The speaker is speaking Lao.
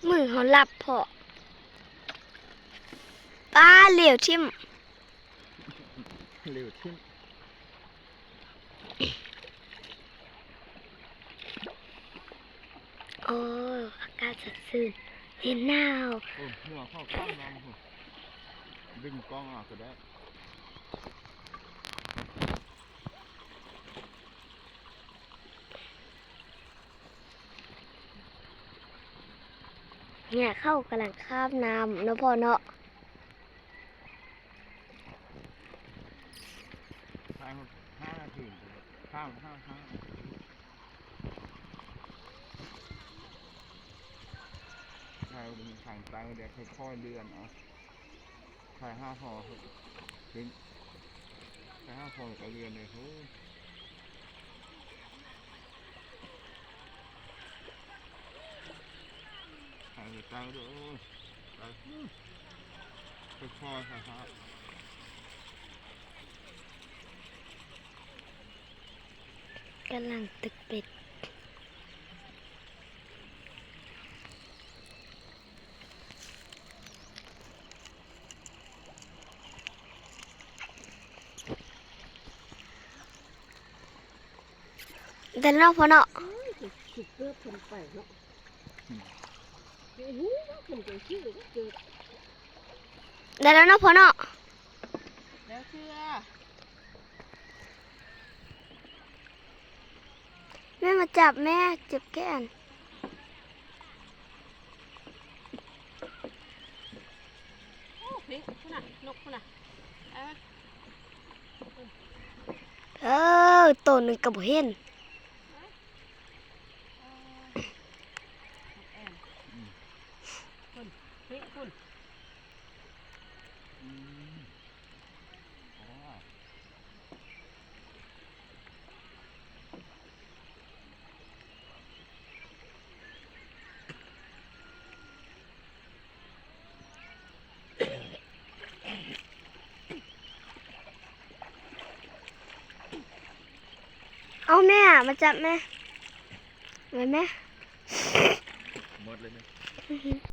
ມືເຮົາລັບເພາະ ປາ ເຫຼວຖິ້ມ ເຫຼວຖິ້ມ. ໂອ້ ອາກາດສົດຊື່ນ ເຢັນໜາວ. ໂອ້ ຫົວເຂົ້າຂ້າງນ້ຳພຸ້ນ ດຶງກ້ອງເອົາກໍໄດ້. ເຫື່ອເຂົາກຳລັງຄາບນ້ຳເນາະພໍ່ເນາະ. ໃສ່ຫ້ານາທີ ຂ້າມ ຫ້າ ຫ້ານາທີ ໃສ່ທາງໃຕ້ ດຽວຄ່ອຍໆເລື່ອນເອົາ. ໃສ່ຫ້າພໍຂຶ້ນ ໃສ່ຫ້າພໍກໍເລື່ອນເລີຍ. ໂອ້ ໃສ່ໄປຕັ້ງເດີ້ ໃສ່ ຄ່ອຍໆ ຊ້າໆ. ກຳລັງຕຶກເບັດ. ໄດ້ແລ້ວເນາະພໍ່ເນາະ. ເອີ ຄືເກີບເພິ່ນໄປເນາະ ບໍ່ຮູ້ວ່າເພິ່ນໄປຊື້ເກີບ. ໄດ້ແລ້ວເນາະພໍ່ເນາະ. ແລ້ວເຊື່ອ. ແມ່ມາຈັບແມ່ ເຈັບແຂນ. ໂອ້ ພິງພຸ້ນນະ ນົກພຸ້ນນະ. ເອີ ໂຕໜຶ່ງກໍບໍ່ເຫັນ. ເອີ ນົກແອ່ນ. ອືມ ພຸ້ນ ພິງພຸ້ນ. ອືມ. ເອົາແມ່ ມາຈັບແມ່ ໄວ້ແມ່. ໝົດເລີຍແມ່.